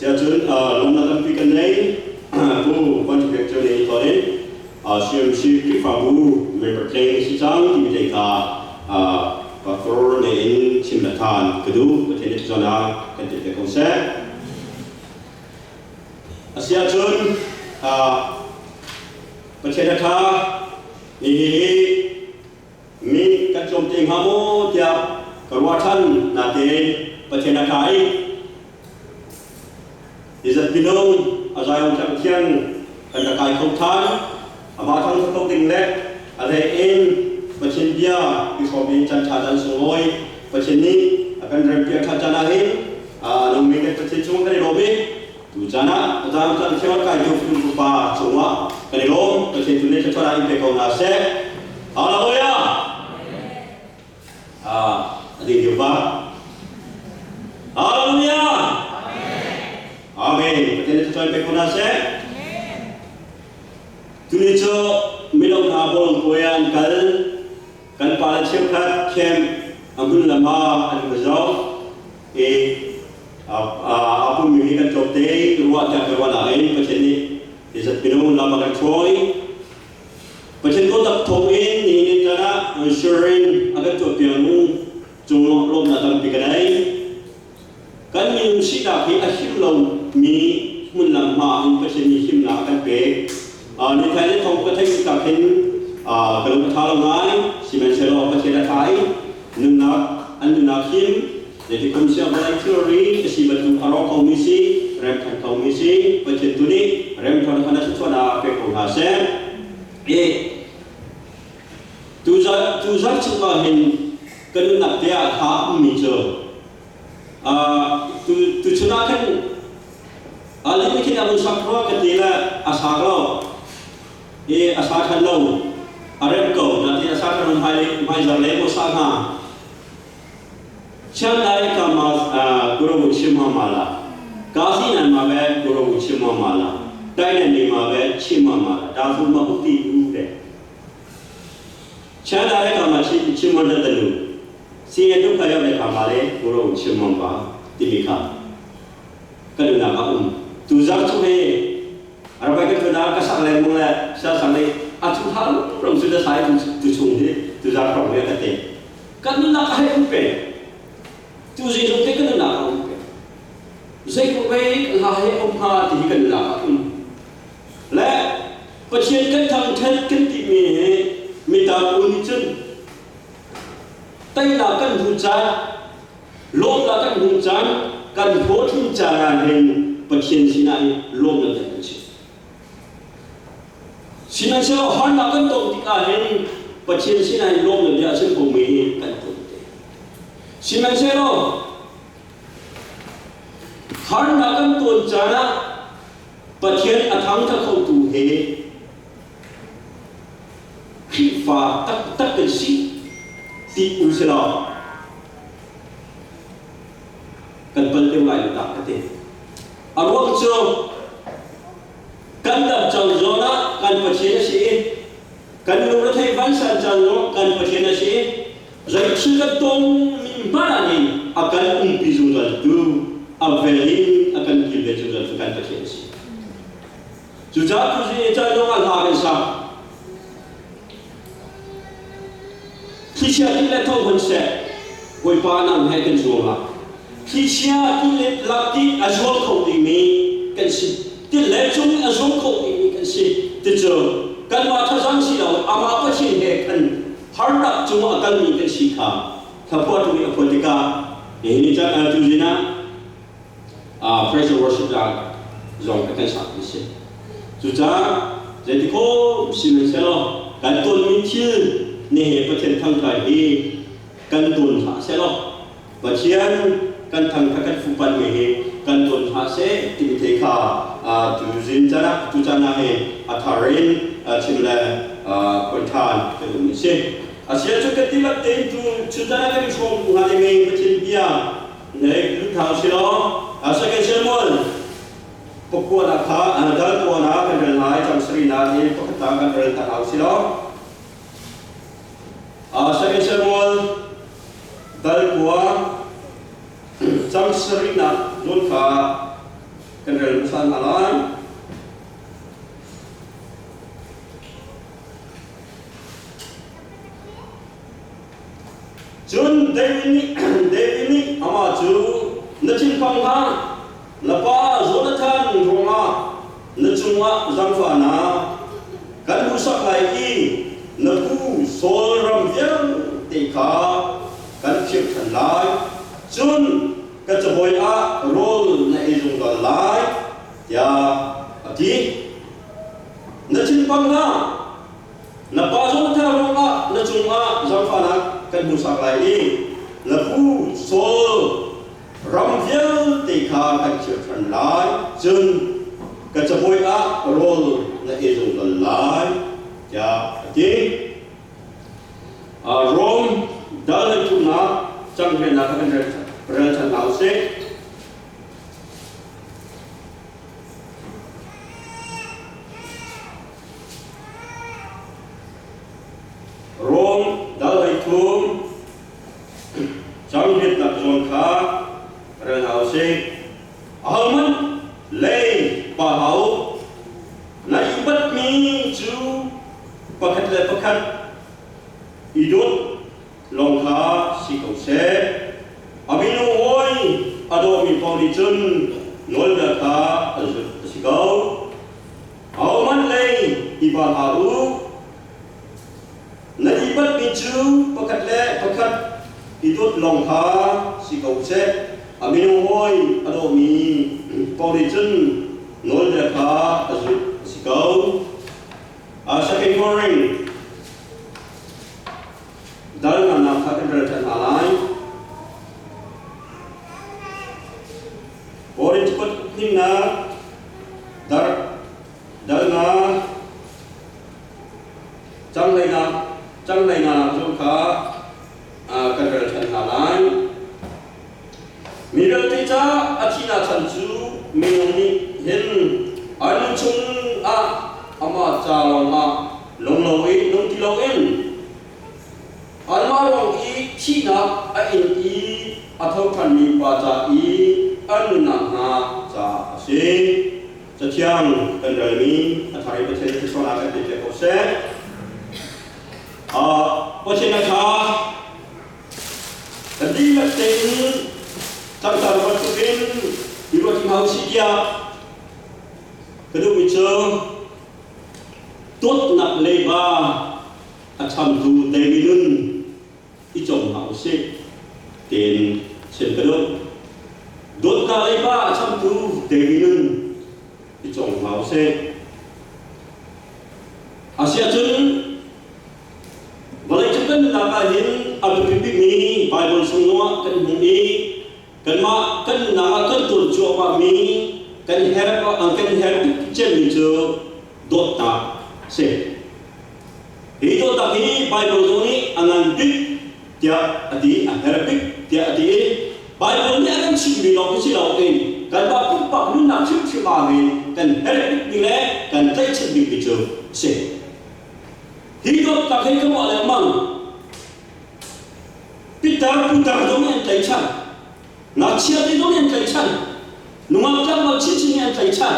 Siacun lawmnak tampi kan nei. Pu Van Ṭha Bik cu nih thawng in CMC Khrihfabu member tleng si cang timi te kha pastor ne in chim le than ka duh. Pathian nih zawn ah kan tel te ko seh. Asiahcun Pathian a ṭha hihi mi kan tlawm te hnga maw tiah ka ruah ṭhan natein Pathian a ṭha i Izat minung a zaiom thla Pathian kan rak kai kho ṭhan amah thang kho ding le a hlei in Pathian bia i hrawm in caan ṭha caan sunglawi Pathian nih a kan rempiak ṭhan caan ah hin a nungmi kan Pathian cung kan i lawm i tu caan ah a caan caan thiang kai tu Fapa cungah kan i lawm. Pathian tu nih thluachuah in pe ko hna seh. Hallelujah. Ah, a ding deuh ba. Hallelujah. Amen. Pathian nih thluachuah in pe ko hna seh. Tuni cu mino hna bawlung puai ah an kal. Kan pale cheukhat camp a hmun lam ah an va zoh. I a pummi hi kan tlawmte ruah tiah ka ruah nain Pathian nih izat minung lam a kan hruai. Pathian dawtnak thawng in nihin ni caan ah sharing a kan tuahpiak nu cung lawmhnak tampi ka nei. Kan minung sinak hi a him lomi hmun lam hma in Pathian nih himnak a kan pek. Nithai le thawng ka theih tak hin ka lung a ṭha lo ngai. Sihmanhsehlaw Pathian a ṭha i nunnak an nunnak him zeiti kum siang vawlei thilri a si bantuk a rawk khomi si remṭhan khomi si Pathian tu nih remṭhan khan a thluachuahnak pek ko hna seh. I tuzarh chung ah hin ka nunnak te ah kha ummi cu tuchun ah khan alin khin a vun sak rua ka ti le a sak lo i a sa ṭhan lo a rem ko natin a sa ṭhan lo hmaizar le maw sa hnga Chandai ka ma guru chima mala kasi nan ma be guru chima mala tai nan ni ma be chima mala da fu ma uti u de Chandai ka ma chima da tanu ဆင်းရဲဒုက္ခရောက်တဲ့ခါမှာလည်းကိုရောကိုချီးမွမ်းပါတိမိခါကရုဏာကဥသူဇာချုဟေအရဘကကနာကဆက်လဲမလဲဆာဆန်လေအချုဟာလုံစုဒဆိုင်သူချုံဒီသူဇာခေါ်ရတဲ့ကနနာကဟဲဥပေသူစီစုတဲ့ကနနာကဥပေဇေကိုဘေလာဟဲအုံဟာတိကနနာကဥและปะเชียนกันทางเทศกันติมีมีตาอุนิจุน teinak kan hmuh caan, lawmnak kan hmuh caan, kan hlawhtlin caan ah hin Pathian sinah hin lawmnak kan chim. Sihmanhsehlaw harnak kan ton tikah hin Pathian sinah hin lawmnak bia a chim khomi hi kan ton te. Sihmanhsehlaw harnak kan ton caan ah Pathian a thangṭhat khotu he Khrihfa taktak kan si ti u si law kan pal deuh lai lo dah ka ti. A ruang cu kan dam cang zawn ah kan Pathian a si i kan lungretheih vansan caan zong kan Pathian a si i zei thil kan ton mi hmanh ah hin a kan umpi zungzal tu a vel in a kan kilven zungzal tu kan Pathian a si. Cucaah tuzing caan zong ah hla kan sa. Thlichia ti le tho hmanh seh, Bawipa nang he kan zuang lai. Thlichia ti le lak ti a zuang kho dingmi kan si. Ti le cung a zuang kho dingmi kan si. Ticu kanmah thazaang si lo amah Pathian he khan harnak cung a kalmi kan si kha thlaphuah tung i a phuan tikah nihin ni caan tuzing ah praise and worship la zong kan sak ti si. Cucaah zeiti khawm sihmanhsehlaw kan tonmi thil ne he Pathian thangṭhat hi kan ton hlah sehlaw Pathian kan thangṭhat kan fuhpanh mi hi kan ton hlah seh timi thei kha tu zin caan ah tu caan ah hin a thar in chim le khoi ṭhan kan um si. Asia cu kan tilak tein tu chun caan ah kan i hrawm hnga dingmi Pathian bia Nei lut si law second Samuel pakua na kha dal kua na kan rel lai cang sari na hi pakhat ta kan rel ta hau si law second Samuel dal kua cang sari na zawn kha. kan rel hmasa hna lai. Cun David nih David nih amah cu na thinphang hlah, na pa Jonathan ruangah na cungah zaangfahnak kan hmuhsak lai i na pu Saul ram vialte kha kan khirh ṭhan lai. Cun ka cabuai ah rawl na ei zungzal lai, tiah a ti. Na thinphang hlah, Na pa zongthar ruangah na cungah zaangfahnak kan hmuhsak lai i na pu Saul ram vialte kha kan khirh ṭhan lai. Cun ka cabuai ah rawl na ei zungzal lai, tiah a ti. Rom dal le thumnak canghennak kha kan rel ṭhan hna u sih. Rom dal 13 cang riatnak zawn kha rel hna u sih. Ahohmanh lei pa hau na i upatmi cu pakhat le pakhat i dawt lawng kha si ko seh. A minung hawi a dawmi paoh nih cun nawlbia kha an zulh a si ko. Ahohmanh lei i ba hlah u. Na i batmi cu pakhat le pakhat i dawt lawng kha si ko seh. A minung hawi a dawmi paoh nih cun nawlbia kha a zulh a si ko. Second Korin dal ngannak kha kan rel ṭhan hna lai. Korin cakuat hnimnak dar dalnak cangleinak cangleinak cu kha kan rel ṭhan hna lai. Mi vialte ca a thihnak chan cu minung nih hin an nun chungah amah ca lawngah lung loin nung ti loin anmah ruang i thihnak a ing i a tho ṭhanmi pa ca i an nunnak hnga caah a si. Cathiang kan relmi a thar i Pathian thluachuahnak kan pe ko seh. Pathian a ṭha. Kan dihlak tein tlangtar bantukin i ruat hna usih tiah ka duhmi cu dawtnak leiba a chamtu David nun i cawm hna usih tiin chim ka duh. Dawtnak leiba a chamtu David nun i cawm hna usih. Asiahcun Vawleicung kan nunnak ah hin a biapi bikmi Baibal chung zongah kan hmuh i kanmah kan nunnak ah kan tuan cuahmahmi kan herh kan herh bik cemmi cu dawtnak a si. Hi dawtnak hi Baibal zong nih a ngan bik tiah a ti, a herh bik tiah a ti i Baibal nih a kan chimhmi lawng hi si loin kanmah pumpak nunnak hrimhrim ah hin kan herh bikmi le kan tlaihchan bikmi cu a si. Hi dawtnak hi ka mah lengmang. Pitar putar zong nih an tlaihchan. Ngakchia te zong nih an tlaihchan. Nungak tlangval chinchin nih an tlaihchan.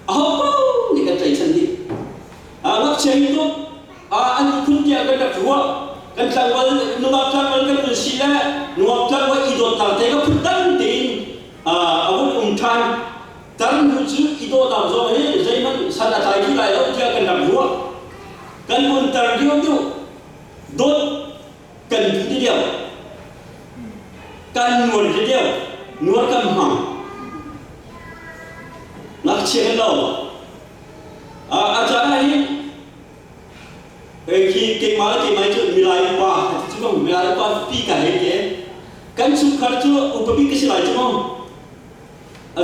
Aho paoh nih kan tlaihchan dih. Ngakchia hi dawt an phun tiah kan rak ruah. Kan tlangval nungak tlangval kan vun si le nungak tlangval i dawtnak te ka phun dang tein a vun um ṭhan. Tar hnu cu i dawhnak zong hi zeihmanh san a tlai ti lai lo tiah kan rak ruah. Kan vun tar deuhdeuh dawt kan duh ti deuh. Kan nuar ti deuh. Nuar kan hmang. Ngakchia kan lo. A caan ah hin khi keimah le keimah cu milai upa cu bang milai upa pi ka hei te. Kan chungkhar cu upa bik ka si lai cu maw?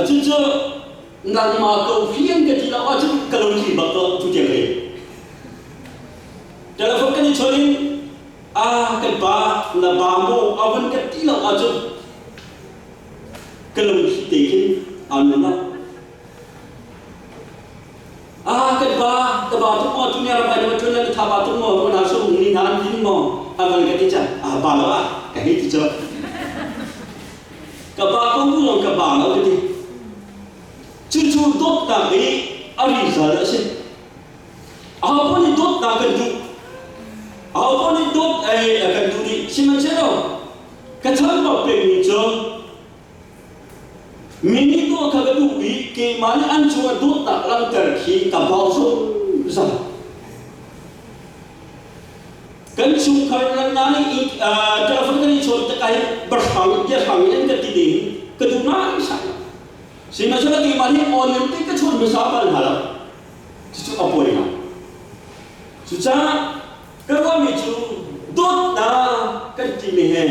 Cucu nangmah ko fiang ka ti lo ahcun ka lungtli bak ko cu tiang hei. Telephone kan i chawn in a kan pa na ba maw a vun kan ti lo ahcun ka lungthli te khin aa nun lo. A kan pa ka ba tuk maw tu ne ram ai na ṭuan na tha ba tuk maw ruah na sung ni na an din maw a van ka ti cang a ba lo ah ka hei ti cang. Ka ba ko bu lawng ka ba lo ka ti. Cu dawtnak i a rizal a si. Aho nih dawtnak kan duh? Aho nih dawt kan duh dih? Sihmanhsehlaw ka chambau pengmi cu mi nih dawt kha ka duh i keimah nih an cungah dawtnak langhter khi ka bau zungzal. Kan chungkhar nan nih telephone kan i chawn tikah hin biahrang biahrang in an ka ti ding ka duh ngai sai. Sihmanhsehlaw keimah nih aw te ka chawn hmasa bal hna lo. Cucu a poi ngai. Cucaah ka ruahmi cu dawtnak kan timi he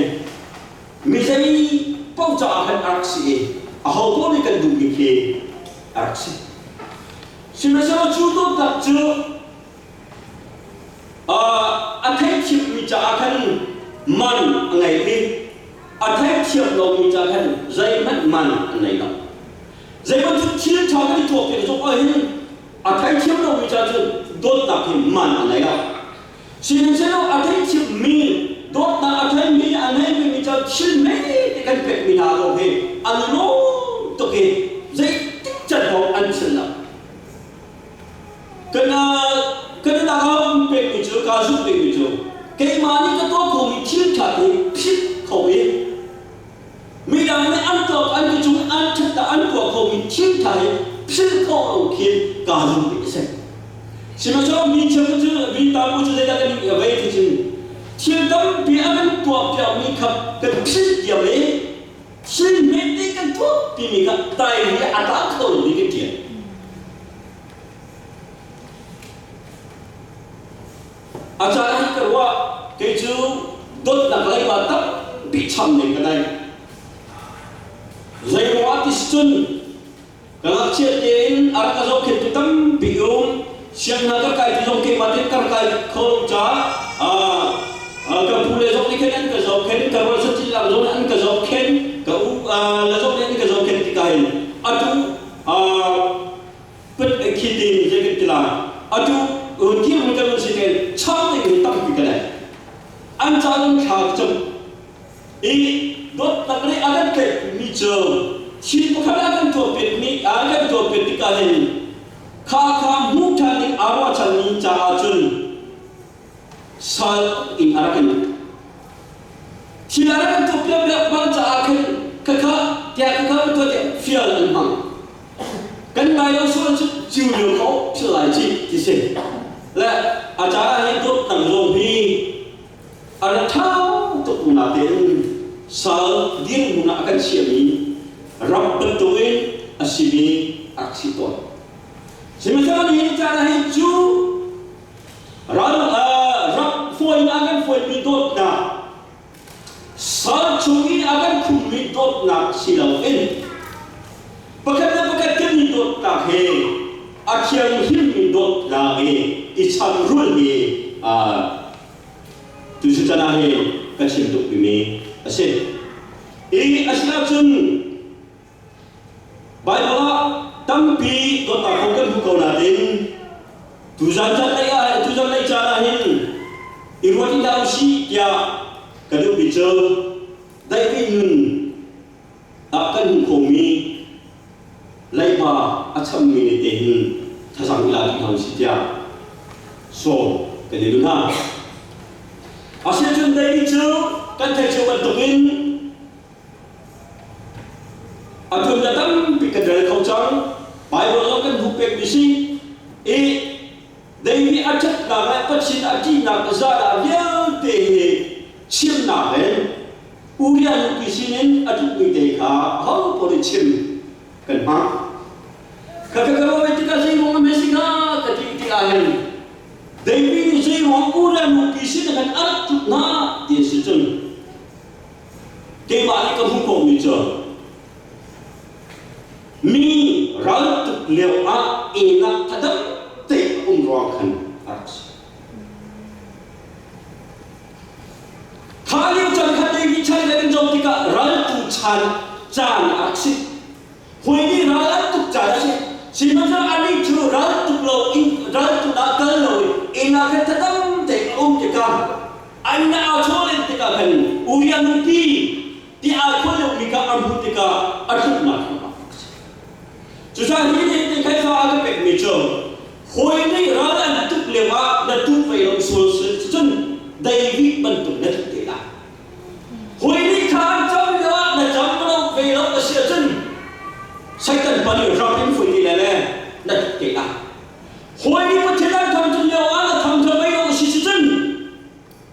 mi zei paoh caah khan a rak si i aho paoh nih kan duhmi khi a rak si. Sihmanhsehlaw cu dawtnak cu a theithiammi caah khan man a ngei i a theithiam lomi caah khan zeihmanh man an ngei lo. Zei bantuk thil ṭha kan i tuah piak zong ahhin a theithiam lomi caah cun dawtnak hi man a ngei lo. Sihmanhsehlaw a theithiammi dawtnak a theimi a ngeimi mi caah thil mei kan pekmi hna zong hi an lawm tuk i zeitik can paoh an thil lo. Kan kan um pekmi cu kaa zumh pekmi cu keimah nih ka tuah khomi thil ṭha hi philh kho i midang nih an tuah an ka cung an ṭhat an tuah khomi thil ṭha hi philh khawh lo khi kaa zum ti a si. Sihmanhsehlaw mi cheu cu mi tam cu zeidah kan i vei ti cun thil tampi a kan tuah piakmi kha kan philh diam i thil hmete kan tuah timi kha tai hi a tang kho lomi kan ṭial. A caan ah ka ruah kei cu dawtnak leiba tampi cham ning ka nei. Zeiruangah ti si cun ka ngakchia tein a rak ka zohkhenhtu tampi um siang hna ka kai ti zong keimah tein ka rak kai kho lo caah ka pu le zong nih khin an ka zohkhenh ka rual satil lang zong nih an ka zohkhenh ka u le zong nih an ka zohkhenh tikah hin atu khi tin zei kan ti lai atu dirhmun kan si ten cham ding hi tampi ka nei an ca an thla cam i dawtnak nih a kan tlaih mi cu thil pakhat a kan tuahpiak mi a kan tuahpiak tikah hin kha kha hmuh ṭhan ding aa ruahchan mi caah cun sal in a rak in thil a rak kan tuahpiak bang caah khin khakha tiah khakha tuah tiah fial an hmang kan ngai lo sual cu ciu lio kho phil lai ci ti si le a caah hi dawt nang zong hi a rak ṭha tuk natein sal dirhmun ah a kan chiahmi ram bantukin a simi a rak si tawn. Sihmanhsehlaw nihin caan ah hin cu ral rak fawi a kan fawimi dawtnak sal chung i a kan khummi dawtnak si loin pakhat le pakhat kan i dawtnak he a thianghlimmi dawtnak i i chamrul hi tuchan ah hi ka chim tuk mi a si. I a si ahcun Baibal ah tampi dawtnak kong kan hmu ko nain tuzan caan lei ah tuzan lei caan ah hin i ruat in dah usih tiah ka duhmi cu daihmi nun ah kan hmuh khomi leiba a chammi nih te hin thazang i la ti hna usih tiah sawm kan i duh hna. Asicun David cu kan theih cio bantukin a tuanbia tampi kan rel kho cang. Baibal zong kan hmuh pekmi si. I David a ṭhatnak le Pathian a ṭihnak zahdah vialte hi chimnak in Uriah nupi sinin a ṭuhmi te kha ho paoh nih chim kan hmang. Ka ka ka ruah tikah zeiruang a si hnga ka ti tikah hin David nih zeiruang Uriah nupi sin khan a rak ṭuh hnga ti a si cun keimah nih ka hmuh khawhmi cu mi ral tuk lio ah enak thadam te a um ruang khan a rak si. Kha lio chan kha David chan le kan zoh tikah raltu chan caan a rak si. Hawi nih ral an tuk caan a si. Sihmanhsehlaw anih cu ral tuk lo in ral tuk ah kal lo in inn ah khan thadam tein a um tikah an aa chawlen tikah khan Uriah nupi ti aa khawl lomi kha a hmuh tikah a tluknak kha a si. Cucaah hi nih ti kha a ka pekmi cu hawi nih ral an tuk lio ah na tuk ve lo sual cun David bantuk na tuk te lai. Hawi nih kha an cam lio ah na cam lo ve lo a si ahcun Satan pa nih ram in fui ti le le na tuk te lai. Hawi nih Pathian an thangṭhat lio ah na thangṭhat ve lo a si cun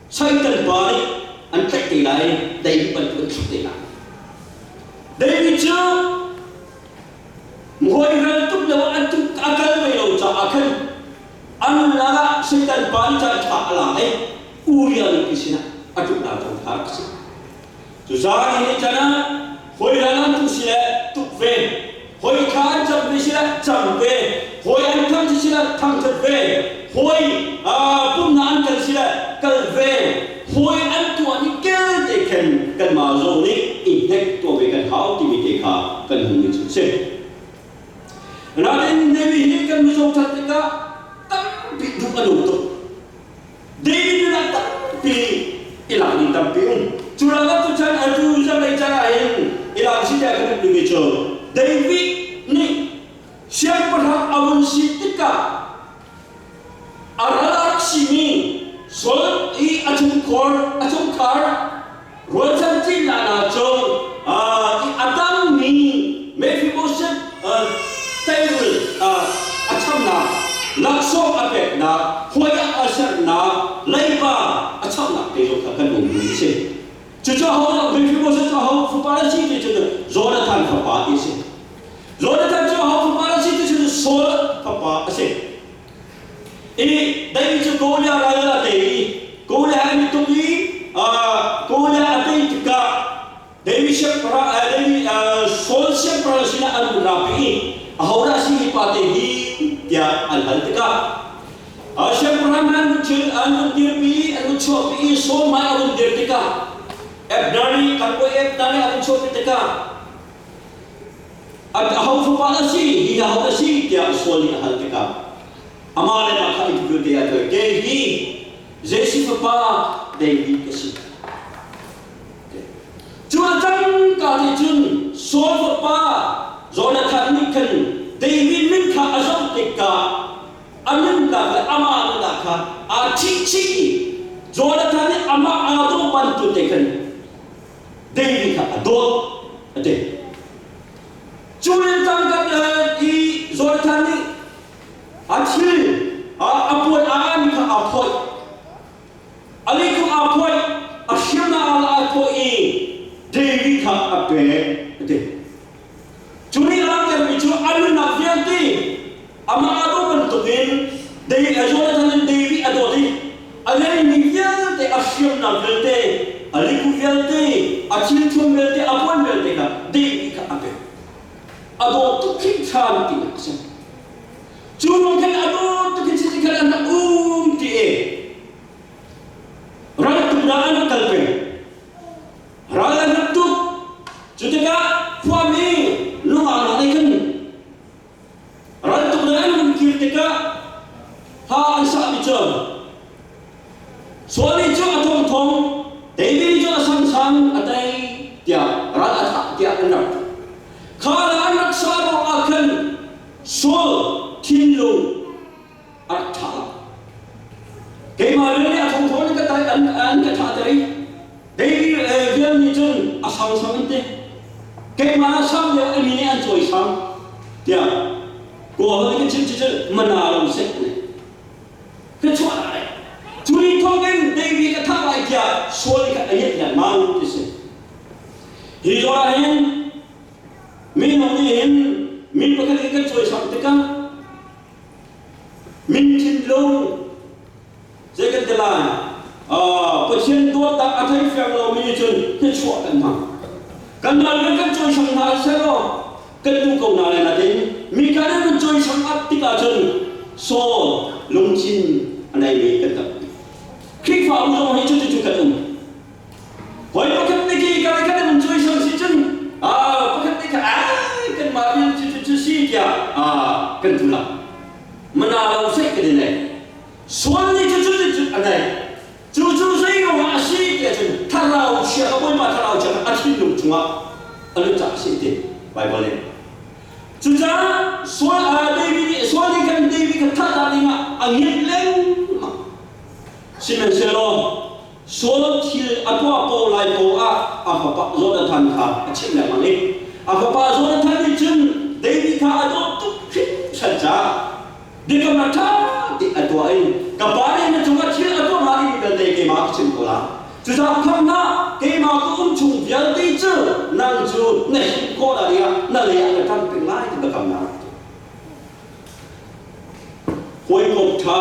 Satan pa nih an tlaih te lai, David bantuk an thluk te lai. David cu hawi ral tuk lio an tuk a kal ve lo caah khan an lakah Satan pa nih caan ṭha a lak i Uriah nupi sinah a ṭuknak zong kha a si. Cucaah ni can ah hawi ral an tu si le tuk ve, hawi kha an cam ve si le cam ve, hawi an thang si le thangṭhat ve, hawi pumnak an kal si le kal ve, hawi an tuah ni kel te khan kanmah zong nih i hnek tuah ve kan hau timi te kha kan hmuh mi cu a si. Nain David hi kan mizaw ṭhat tikah tampi duh a nung tuk. David nun ah tampi i lak ding tampi um. Cu lakah tu chan atu zanlei caan ah hin i lak si tiah ka duh dingmi cu David nih siangpahrang a vun si tikah a ral a rak simi Saul i a chungkhar a chungkhar rualchan cihlah hna cu i a tangmi Mephibosheth teirul a chamnak laksawng a peknak huai ah a sernak leiba a chamnak te zong kha kan um mi a si. Cucu aho Mephibosheth cu aho fapa a si ti cu Jonathan fapa ti a si. Jonathan cu aho fapa a si ti cu Saul fapa a si. I David cu Goliath ral a tei i Goliath an i tuk i Goliath a tei tikah David siangpahrang David Saul siangpahrang sinah an rapi i ahodah si hi pa te hi tiah an hal tikah siangpahrang an hun thil an hun dirpi an hun chuahpi i Saul hmai a hun dir tikah Abner nih kan bawi Abner nih a hun chuahpi tikah Aho fapa a si, hi aho a si tiah Saul nih a hal tikah amah le mah kha interview te ah tuah kei hi Jesse fapa David ka si. Cu a cangka nih cun Saul fapa Jonathan nih khan David min kha a zoh tikah a nunnak le amah nunnak kha aa ṭhih chih i Jonathan nih amah aa dawh bantuk te khan David kha a dawt a ti. Cu le cangka i Jonathan nih a thil a puan a an kha aa phoih. A likung aa phoih, a hriamnam aa phoih i David kha a pek a ti. Cu nih a langhtermi cu a nunnak vialte amah aa dawh bantukin Jonathan in David a dawt i a ngeihmi vialte a hriamnam vialte a liku vialte a thilthuam vialte a puan vialte kha David kha a pek. A dawt tuk hringhran ti a si. Cu lung khin a dawt tuk hin si khan an rak um ti i raltuknak an rak kal peng. Ral an rak tuk. Cu tikah khuami lungah hna nih khan raltuknak an hun kir tikah ha an sahmi cu Saul nih cu a thongthong, David nih cun a sangsang a tei tiah ral a thah tiah an rak kha an rak sah ruangah khan Saul thinlung a rak ṭha lo. Keimah le nih a thongthong in ka tai an an ka thah ter i David vial nih cun a sangsang in te keimah a sang lio a mi nih an cawisang tiah kawl nih kan chim cu mana lo seh ne ka chuah lai cu ni thawng in David ka thah lai tiah Saul nih khan a ngiat lengmang ti si. Hi zawn ah hin minung nih hin mi pakhat in kan cawisang tikah Min thinlung zei kan ti lai? Pathian dawtnak a thei fiang lomi nih cun hnachuah kan hmang. Kanmah le kan cawisang hna sehlaw kan duh ko na le natin mi kha nih kan cawisang up tikah cun Saul lungthin a neimi kan tam. Khrihfabu zong hi cucu kan um. Hawi pakhat nih khi kan kan um cawisang si cun pakhat nih kha kanmah vial cu cu si tiah kan tu la. Mana lo seh kan i nei. Sual nih cu cu cu a nei. Cu cu zei ruangah a si tiah cun thlarau chia ka Bawipa thlarau chia a thinlung chungah a lut caah a si ti Baibal nih. Cucaah sual David nih David kha thah dingah a ngiat lengmang. Sihmanhsehlaw Saul thil a tuah ko lai ko ah a fapa Jonathan kha a chimh lengmang i a fapa Jonathan nih cun David kha a dawt tuk hringhran caah biakamnak ṭha tein a tuah i ka pa nih na cungah thil a tuah hnga timi vialte keimah ka chim ko lai. Cucaah phang hlah, keimah ka um chung vialte cu nang cu na him khawh la dingah na lei ah ka ṭang peng lai ti biakamnak a tuah. Hawikom ṭha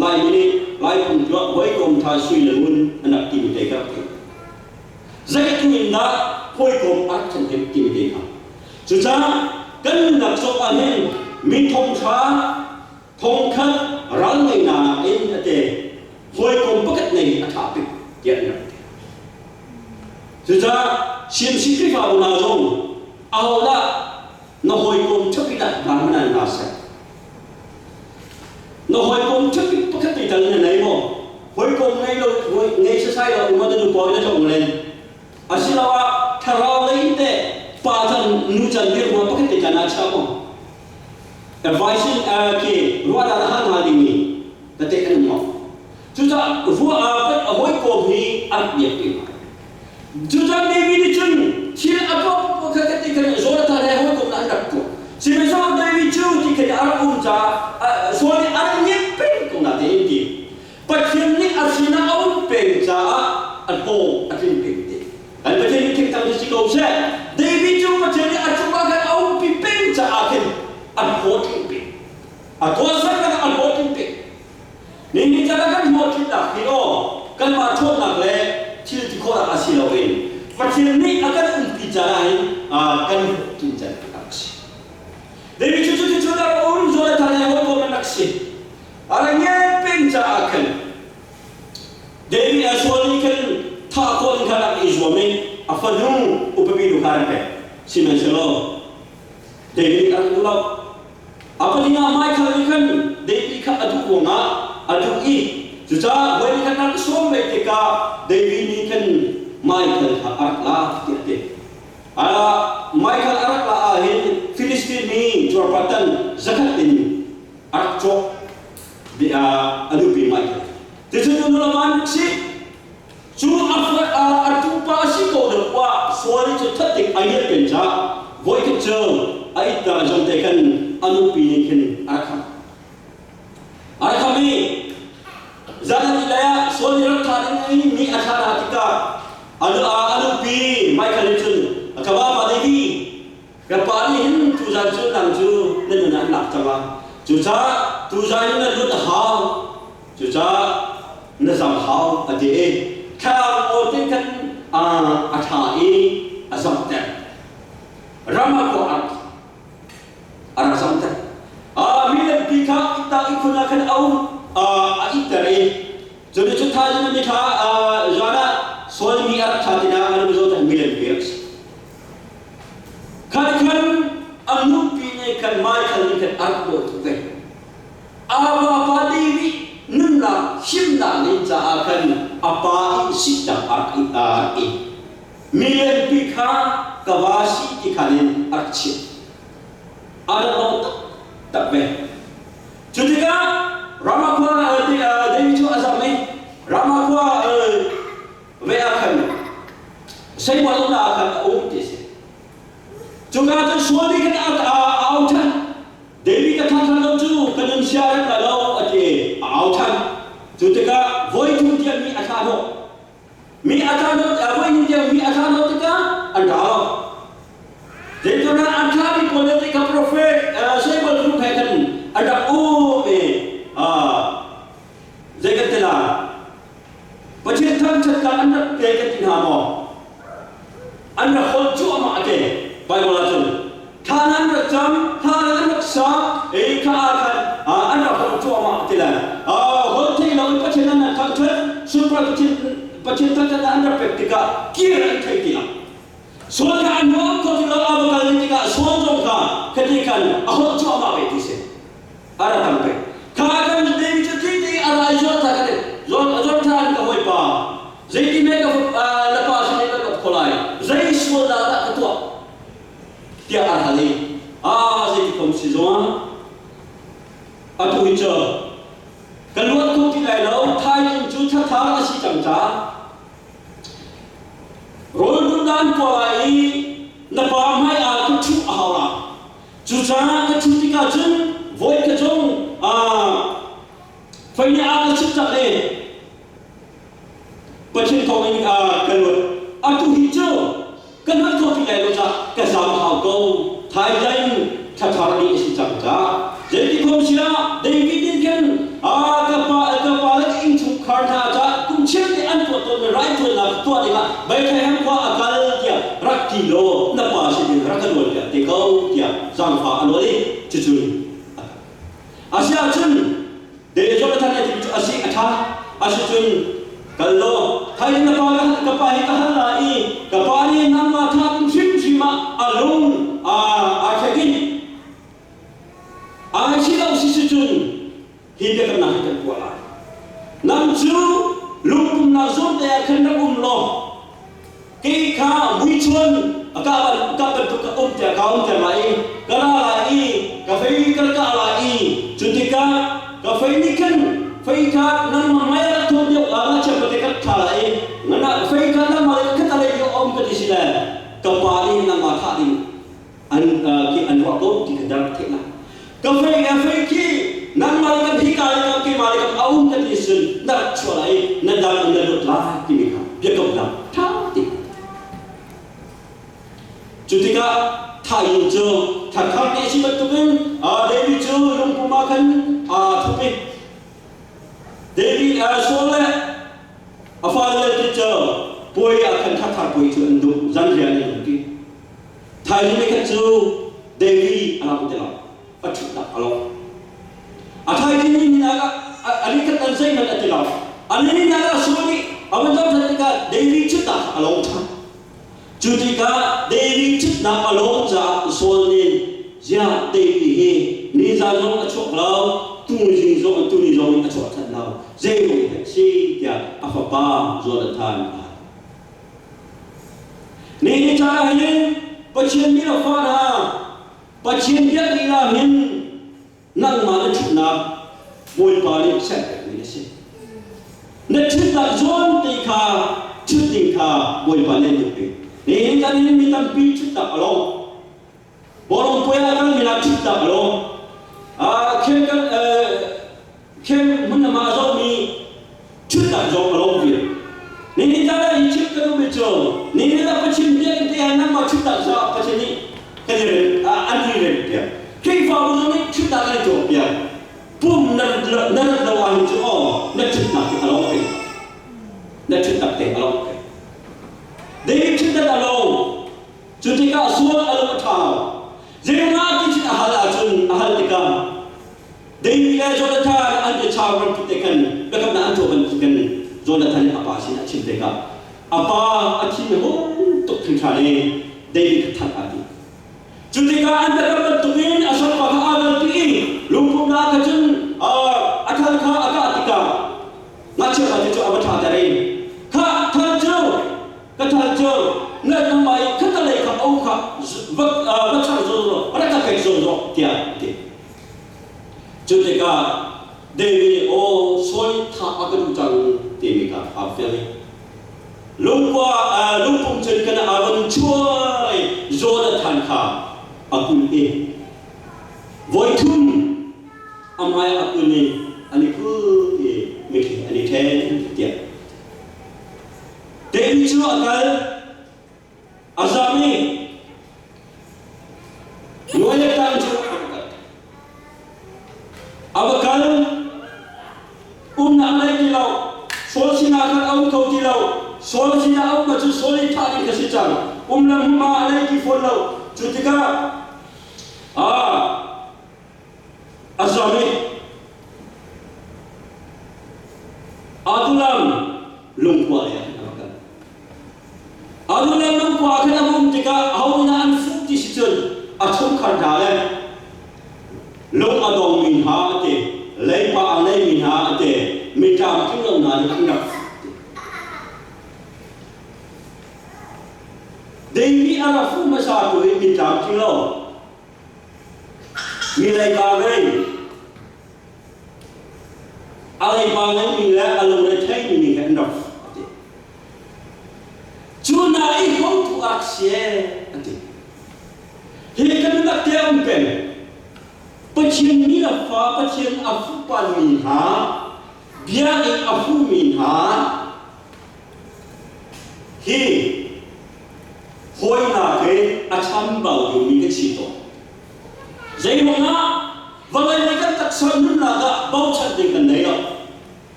Laimi nih Laiphung tuah hawikom ṭha sui le ngun an rak timi te ka rak theih. Zeitluk in dah hawikom a rak ṭhahnem timi te kha. Cucaah kan nunnak zong ah hin mi thongṭha thongkhat ral ngeinak in a te hawikom pakhat nei a ṭha bik tiah an rak ti. Cucaah CMC Khrihfabu hna zong ahodah na hawikom ṭhabik ah hna nan hna seh. Na hawikom ṭhabik pakhat te tal na nei maw? Hawikom ngei lo ngei sasai lo uma na nu pawi na tlong len. Asiloah thlarau lei te pa can nu can dirhmun pakhat te tal na chia maw? Advice ki ruahnak na hal hna dingmi tete an um maw? Cucaah ruah a hawikom hi a rak biak ti hna. Cucaah David nih cun thil a tuah kha ka ti khan Jonathan he hawikom an rak tuah. Sihmanhsehlaw David cu ti khan a rak um caah Saul nih a rak ngiat peng ko na tein ti. Pathian nih a sinah a um peng caah a hlawh a tling peng te. Kan Pathian nih thingthang si ko seh. David cu Pathian nih a cungah khan a umpi peng caah khin a hlawh tling peng. A tuahsernak a hlawh tling peng. Nihin caan ah kan hlawhtlinnak hi aw kanmah ṭhawnnak le thil ti khawhnak a si loin Pathian nih a kan umpi caan ah hin kan hlawhtlin caan a rak si. David cu cuticun a rak um Jonathan he hawikom an rak si. A rak ngen peng caah khan David a sual nih khan thah khawh in khan rak i zuam i a fanu upapi nu kha an pek. Sihmanhsehlaw David a rak duh lo. A pahnih ah Michael nih khan David kha a duh ruangah a duh i cucaah voi nih khan a rak sawm ve tikah David nih khan Michael kha a rak lak tiah a ti. Michael a rak la ah hin Filistin mi cuarpartan zakhat in a rak cawk a nupi Michael. Ticun nulaman si Cu a tupa a si ko na khua sual i cu that tik a ngiat pen caah voikhat cu a itta zong te khan a nupi nih khin a rak kham. A rak kham i zan an ilai ah sual nih rak tha ding mi a thla hna tikah a nupi Michael nih cun ka vapa David ka pa nih hin tuzan cu nang cu na nun an lak cang a cucaah tuzan in na lut a hau Cucaah na zam hau a ti i thlarau aw te khan a ṭha i a zamter. Ram ah khua a rak zamter. Mi lampi kha itta ihkhun ah khan a um a itter i cun cu thaizing mi thla zan ah Saul mi a rak thla tinah an mizaw mi lampi rak si. Khan khan a nupi nih khan Michael nih khan a rak dawt tuk ve. Ava pa David nunnak himnak ding caah khan a pa i siknak a rak i milianpi kha ka va si ti khan in a rak chimh. A rak dawh taktak ve. Cu tikah Ramah khua David cu a zam i Ramah khua ve ah khan seibual umnak ah khan a um ti a si. Cuka cun Saul nih khan a au ṭhan. David ka thang ṭhan lo cu ka nun sia rem lai lo a ti i a au ṭhan. Cu tikah voi thum tiang mi a thlah hnawh. Mi a thlah hnawh voi hnih tiang mi a thlah hnawh tikah an ra lo. Zeicahtiah an thlahmi pawl nih tikah profet Samuel phung he khan an rak um i zei kan ti lai? Pathian thangṭhatnak an rak pe kan ti hna maw? An rak holh cuahmah a ti. Baibal ah cun thla an rak cam, thla an rak sa, i kha ah khan an rak holh cuahmah a ti lai. Holh theih lo in Pathian an rak thangṭhat, sunpar Pathian Pathian thangṭhatnak an rak pek tikah kir an thei ti lo. Sual kha an nuam kho ti lo, a va kal tikah sual zong kha khati khan a holh cuahmah ve ti si. A rak kan pek. Kha kan David cu ti ti a ra i zuan tha ka ti. Zuan zuan tha in ka hawipa. Zeiti me ka na pa sin in ka kho lai. Zei sual dah dah ka tuah? Tiah a hal i, ah zeiti kom si zuan? Atu hi cu ka luat kho ti lai lo. Thaizing cu thatha a si cang caah rawl dun tuah lai i na pa hmai ah ka ṭhu a hau la. Cucaah ka ṭhu tikah cun voi ka cung fei nih a ka chuk tak i Pathian thawng in ka luat. Atu hi cu ka luat kho ti lai lo caah ka zam hau ko. Thaizing thlathar ni a si cang caah zeiti khom si ah David nih khin ka pa ka pa le ka innchungkhar hna caah kum cheu te an tuah tawnmi raithuannak tuah dingah Bethlehem khua a kal tiah rak ti law na pa sinin rak ka nawl piak te ko tiah zaangfah a nawl i cucun a si ahcun De Jonathan a ti cu a si a ṭha. Asicun kal law thai na pa ka ka pa hi ka hal la i ka pa nih nangmah tha kum hrimhrim ah a lung aa thlek i ai si lo si si cun hi biakamnak hi kan tuah lai. Nang cu lungpumnak zawn te ah khan rak um law kei kha muichuan a ka ka bantuk ka um tiah ka um ter lai i ka ra lai i ka fei ka kah lai i cu tikah ka fei nih khan fei kha nangmah mei rak thawt deuh ah ngakchia pate ka thla lai i ngana fei kha nangmah le khat a lei um ka ti si le ka pa nih nangmah thah ding an khi an ruah ko ti kha rak theih lai ka fei ka fei khi nangmah le kan hika le kan keimah le kan a um ka ti sin na rak chuah lai i na dang in na lut lai timi kha biakamnak ṭha ti cu tikah thaizing cu tharthar te si bantukin David cu lungpum ah khan aa thup i David Saul le a fale ti cu puai ah khan tharthar puai cu an duh zanriah an duh ti Thaizing ni khat cu Devi a lang ti lo, a ṭhutnak a lo. A thaizing ni ni ah a ni khat an zeihmanh a ti lo. A ni ni ah Saul nih a van zoh ṭhan tikah Devi ṭhutnak a lo ṭhan. Cu tikah Devi ṭhutnak a lo caah Saul nih ziah Devi hi nizan zong a chuak lo, tuzing zong tuni zong in a chuah ṭhan lo, zei ruang dah si tiah a fapa Jonathan a hal. Nihin caan ah hin Pathian mi le fa hna Pathian biak lila hin nangmah na ṭhutnak Bawipa nih serpiakmi na si. Na ṭhutnak zawn te kha ṭhut ding kha Bawipa nih an duh bik. Nihin caan hin mi tampi ṭhutnak a long. Bawlung puai ah kal mi ah ṭhutnak a long. Khen kan khen hmun lam ah a zohmi ṭhutnak zong a long ve. Nihin caan ah hi chim ka duhmi cu nihin ah Pathian bia in te ah nangmah ṭhutnak caah Pathian nih kan i rem an i rem piak. Khrihfabu zong nih ṭhutnak an i tuah piak. Pum na na rat lo ahhin cu aw na ṭhutnak hi a long peng. Na ṭhutnak te a long peng. David ṭhutnak a long. Cu tikah sual a lung a ṭha lo. Zeirangah ti cun a hal ahcun a hal tikah David le Jonathan an biachau ram te khan biakamnak an tuah bantuk khan Jonathan nih a pa sin a chim tikah a pa a thin hung tuk hringhran i David kha that aa tim. Cu tikah an biakam bantukin a sangpa kha aa kalpi i lungpumnak kha cun a thal kha a kah tikah ngakchia pa cu a va ṭha ter i kha thal cu Ka thal cu na nangmah i khatalei kha o kha va va char zawn law rak ka pek zawn rawh tiah a ti. Cu tikah David nih aw sawi tha a ka duh cang timi kha aa fiang i lungkua lungpum cun kana aa van chuai Jonathan kha a kun i voithum a hmai a kun i an i kul i mitthli an i ṭhen tiah David cu a kal, a zam i Nuai le tlang cu a va kal. A va kal, umnak nei ti lo, Saul sinah khan a um kho ti lo. Saul sinah a um ahcun Saul i thah ding kha si cang. Um le hmunhma a nei ti fawn lo. Cu tikah a zam i Adulam lungkua lei ah khan a va kal. Adulam lungkua ah khan a va um tikah aho nih an fuh ti si cun a chungkhar hna le lung a dongmi hna a ti, leipa a neimi hna a ti, mi tlamtling lo hna nih an rak fuh ti. David a rak fuh hmasa tu hi mi tlamtling lo, mi leiba ngei. A leiba ngeimi le a lungre theimi nih khan an rak a ti. Cu na i hotu a rak si ee an ti. Hi kan nunnak te a um peng. Pathian mi le fa Pathian a fuhpanmi hna, bia in a fuhmi hna hi hawinak in a chambau dingmi kan si tawn. Zeiruangah vawlei nih kan taksa nunnak ah bochan ding kan nei lo.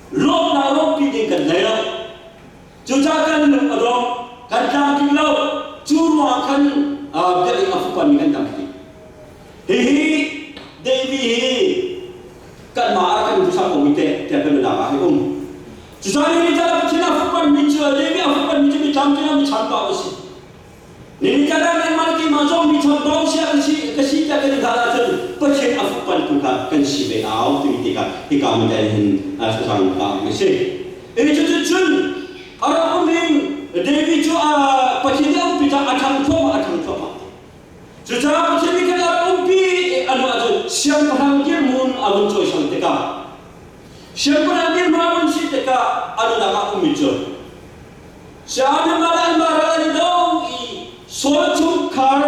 Lawmhnak lawmhpi ding kan nei lo. Cucaah kan lung a dong, kan tlamtling lo. Cu ruangah khan biakinn a fupanmi kan tampi. Hihi David hi kanmah ah kan duhsak komi teh tiah kan nunnak ah hi um. Cucaah ni ni Pathian a fupanmi cu David a fupanmi cu mi tlamtling ah mi chambau a si. Nihin ah nanmah le keimah zong mi chambau sia kan si ka si tiah kan i hlat ahcun Pathian a fukpantu kha kan si ve au timi tikah hika hmun te hin thlacam ka a si. Cucu cun a rak um in David cu Pathian nih a umpi caah a ṭhang thluahmah a ṭhang thluahmah. Cucaah Pathian nih khan a rak umpi i a hnu ahcun siangpahrang dirhmun a vun cawisan tikah siangpahrang dirhmun a vun si tikah a nunnak ah ummi cu Sianginn ah an ral an i do i Saul chungkhar,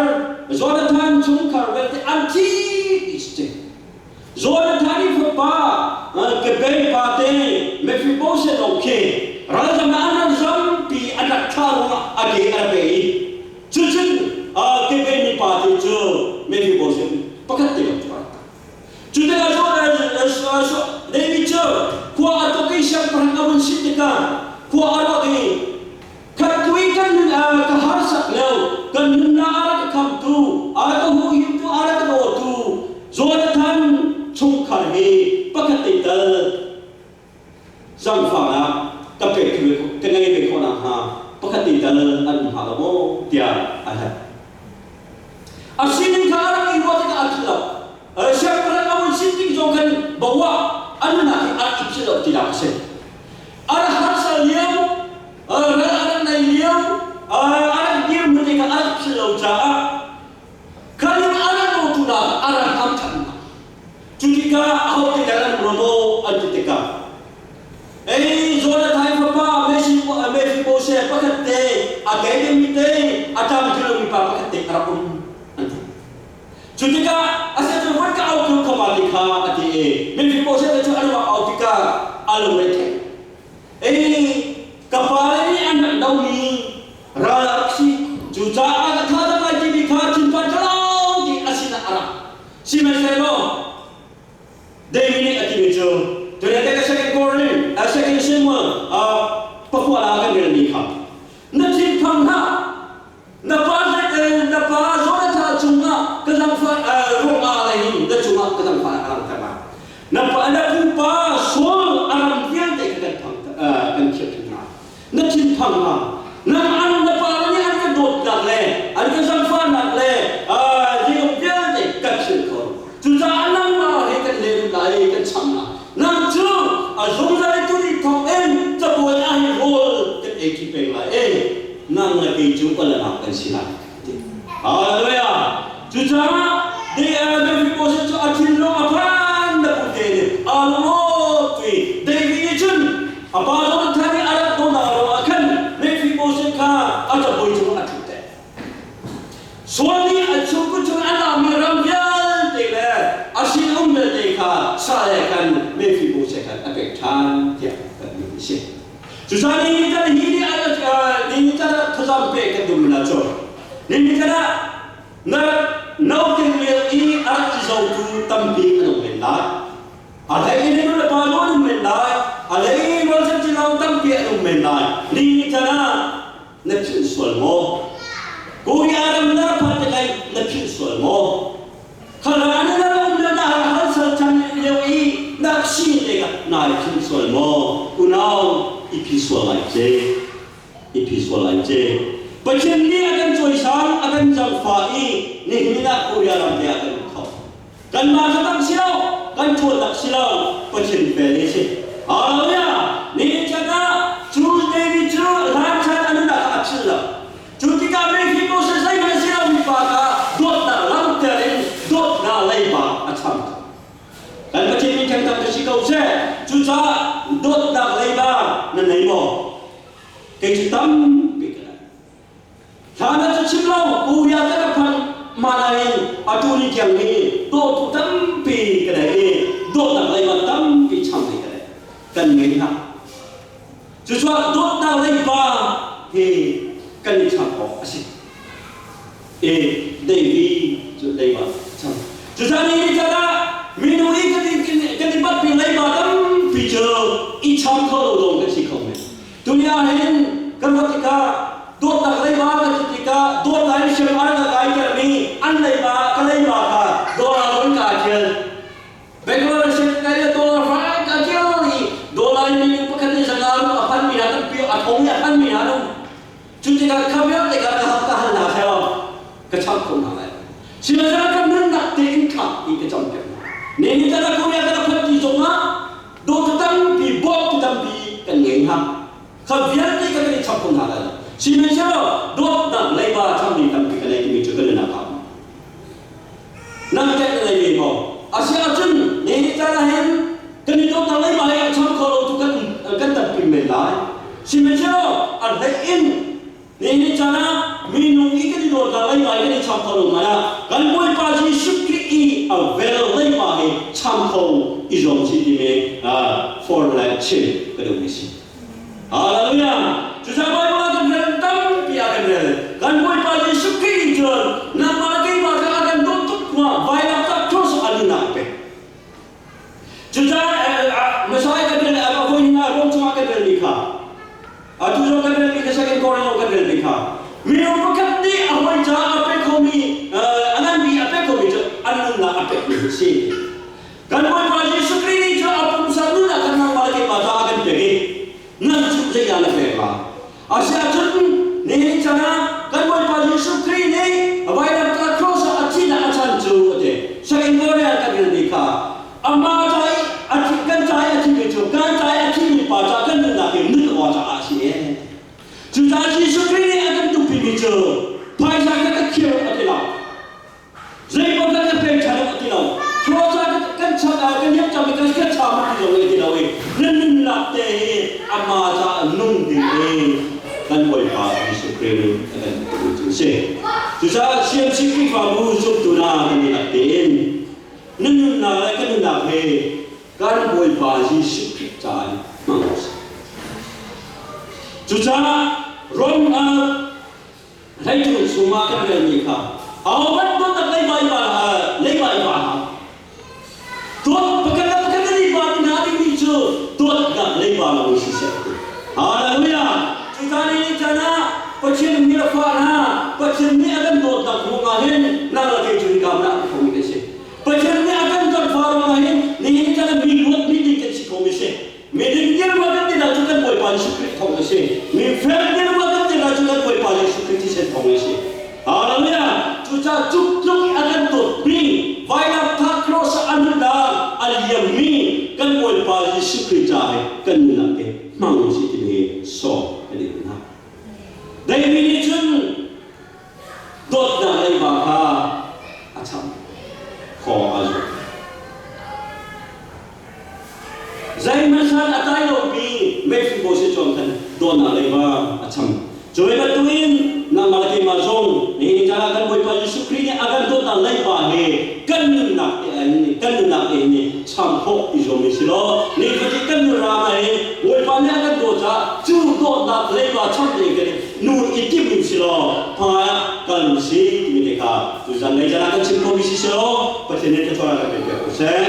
Jonathan chungkhar vialte an thi ti si. Jonathan i fapa Kebei pa te Mephibosheth lawng khi ralzam ah an rak zampi an rak thlah ruangah a ke a rak pe i cucun Kebei mipa te cu Mephibosheth pakhat te lawng cu a rak tang. Cu tikah David cu khua a tuk i siangpahrang a vun si tikah khua a ruak i khatkui kan nun ka harsak lio kan nunnak a rak ka khamtu a rak ka huhhimtu a rak ka dawtu Jonathan chungkhar hi pakhat te tal zangfahnak ka pek ka ngei ve khawh nakhnga pakhat te tal an um hnga lo maw tiah a hal. A sining kha a rak i ruah tikah a philh lo. Siangpahrang a vun sin tik zong khan bawa a nunnak hi a rak i philh lo tinak a si. A rak harsa lio, ral a rak nei lio, a rak dirhmun te kha a rak philh lo caah khalin a rak dawtu nak a rak ham ṭhan hna. Cu tikah ahote dah an um maw an ti tikah Ei Jonathan fapa Mephibosheth pakhat te a gei te a ṭam lomi pa pakhat te a rak um an ti. Cu tikah a se cu van ka au tu kha pa ti kha a ti i Mephibosheth cu a ruak au tikah a lungre thei. Ei ka pa nih an rak domi ral a rak si cucaah ka tha dah lai timi kha thinphan ṭhalo ti a sinah a rak. Sihmanhsehlaw David nih a timi cu tuan te ka second Korin second Samuel pakua la kan relmi kha na thinphang hlah na pa na pa Jonathan cungah ka zangfah ruangah le hin na cungah ka zangfah a langter lai na pa na pupa Saul a ram vialte kha kan phang kan thiam hna na thinphang hlah nang an na pa nih an ka dawtnak le an ka zangfahnak le zeizong vialte kan philh kho cucaah nangmah he kan len lai kan cham lai nang cu a zungzal tu nih thawk in cabuai ah hin rawl kan ei ṭi peng lai e nang le kei cu palanak kan si lai Hallelujah cucaah David Moses cu a thinlung a phan na pute nih a lungawt i David nih cun A pa Jonathan nih a rak donak ruangah khan Mephibosheth kha a cabuai cungah a ṭhutter. Saul nih a chungkut chung a lakmi ram vialte le a sinum vialte kha sa le khan Mephibosheth khan a pek ṭhan tiah kan ti a si. Cucaah ni ni hi ni ni ni thazaang pek kan duhmi hna cu ni ni ah na note lio i a rak i zotu tampi an um men lai. A hlei in nu le pa an um men lai. A lei rualchan cilo tampi an um men lai. Ni can ah na philh sual maw? Korea ram na rak phan tikah na philh sual maw? Khalan na rak um le na hal sal chan lio i na rak si tikah nai philh sual maw? Unau i phi sual lai ce. I phi sual lai ce. Pathian nih a kan cawisang, a kan zangfah i nihin ah Korea ram te ah kan um kho. Kanmah cu kan si lo, kan ṭhawnnak si lo, Pathian vel hi si. Hallelujah! Nihin chan ah cu David cu hlan chan a nunnak kha a philh lo. Cu tikah Mephibosheth zeihmanh si lomi pa kha dawtnak langhter in dawtnak leiba a cham. Kan Pathian min thangthat ka si ko seh. Cucaah dawtnak leiba na nei maw? Kei cu tampi ka nei. Hlan ah cu chim lo, Korea ka rak phanh hmanh atu ni tiang hi dawtu tampi ka nei i dawtnak leiba tampi cham ka nei. Kan ngei hna. Cucaah dawtnak leiba hi kan i cham awk a si. E David cu leiba cham. Cucaah ni ni caan ah minung i kan i batmi leiba tampi cu i cham kho lo dawng kan si kho men. Tuni ah hin kan ruah tikah dawtnak leiba kan ti tikah dawtnak in hrem an ka kai termi an leiba ka leiba kha dollar in ka thial. Bangalore sin kai le dollar fai ka thial i dollar in minung pakhat nih zanga ru a phan mi hna tampi a thong i a phan mi hna um. Cu tikah kha vialte kha ka hak ka hal hna theo ka cham kho hna lai. Sihmanhsehlaw ka nunnak tein thla i ka cam piak hna. Ne ni tala Korea ka rak phanh ti zongah dawtu tampi bawmtu tampi kan ngei hna. Kha vialte kan i chap kho hna lai lo. Sihmanhsehlaw dawtnak leiba chammi tampi ka nei timi cu kan nunnak ah nang teh na nei ve maw? Asi ahcun ne ni caan ah hin kan i dawtnak leiba hi a cham kho lo tu kan kan tampi men lai. Sihmanhsehlaw a hlei in Nihin caan ah minung i kan i dawtnak leiba i kan i cham kho lo hmanh ah kan Bawipa Jesuh Khrih i a vel leiba hi cham kho i zuam si timi for le chim ka duhmi si. Hallelujah! Cucaah Baibal ah kan rel tampi ah kan rel. Kan Bawipa Jesuh Khrih nih cun nangmah le keimah kha a kan dawt tuk ruangah vailamtah cross a nunnak a pek. Cucaah Messiah kan rel a voi hna Rom chungah kan relmi kha atu zong kan relmi kha second Korin kan relmi kha minung pakhat nih a hawi caah a pek khomi a nganmi a pek khomi cu an nunnak a pekmi hi si. Kan Bawipa Jesuh Khrih nih cu a pumsa nunnak kha nangmah le keimah caah a kan pek i nan cu zeidah na pek la? Asiahcun nihin chan ah kan Bawipa Jesuh Khrih nih vailamtah cross ah a thihnak a chan cu a ti. Second Korea kan relmi kha amah ca i a thi kan ca i a thimi cu kan ca i a thimi pa ca kan nunnak hi nun awk caah a si e. Cucaah Jesuh Khrih nih a kan duhpimi cu phaisa kha ka khir a ti lo. Zeipaoh kan ka pek ṭhan a ti lo. Thluachuah kan chan ah kan hiam cang kan kan cham ti zong ti lo i na nunnak te hi amah caah nung ding i kan Bawipa Jesuh Khrih nih a kan tu cu si. Cucaah CMC Khrihfabu zumtu hna kan i lak tein na nunnak le kan nunnak he kan Bawipa Jesuh Khrih caah hmang usih. Cucaah Rom ah Hleicung chungah kan relmi kha ahohmanh dawtnak leiba i leiba i va hau. Dawt pakhat le pakhat an i va ti hna dingmi cu dawtnak leiba lo in siseh ti. Hallelujah! Cucaah ni caan ah Pathian nih a fa hna, Pathian nih a kan dawtnak ruangah hin nang le kei cu hika hmun ah kan khomi kan si. Pathian nih a kan dawt ruangah hin nihin caan ah mi luat mi ding kan si khomi si. Miding dirhmun kan ti cu kan Bawipa Jesuh Khrih thawng a si. Mi fel dirhmun kan ti cu kan Bawipa Jesuh Khrih thisen thawng a si. Hallelujah! Cucaah cuk tluk i a kan dawtmi vailamtah cross ah a nunnak a liammi kan Bawipa Jesuh Khrih ca he kan nunnak te hmang usih timi sawm kan i duh hna. David nih cun dawtnak leiba kha a cham khaw a zuam. Zeihmanh san a tlai lomi meifung bawi si chuang khan dawtnak leiba a cham. Cu bantukin nangmah le keimah zong nihin caan ah kan Bawipa Jesuh Khrih nih a kan dawtnak leiba he kan nunnak te kan nunnak te hi cham khawh i zuam si law nifatin kan nun ram ah hin Bawipa nih a kan dawt caah cu dawtnak leiba cham ding kan nu i timh in si law hmai ah kal si timi te kha tuzan lei caan ah kan chim khomi si selaw Pathian nih thluachuah kan pek piak ko seh.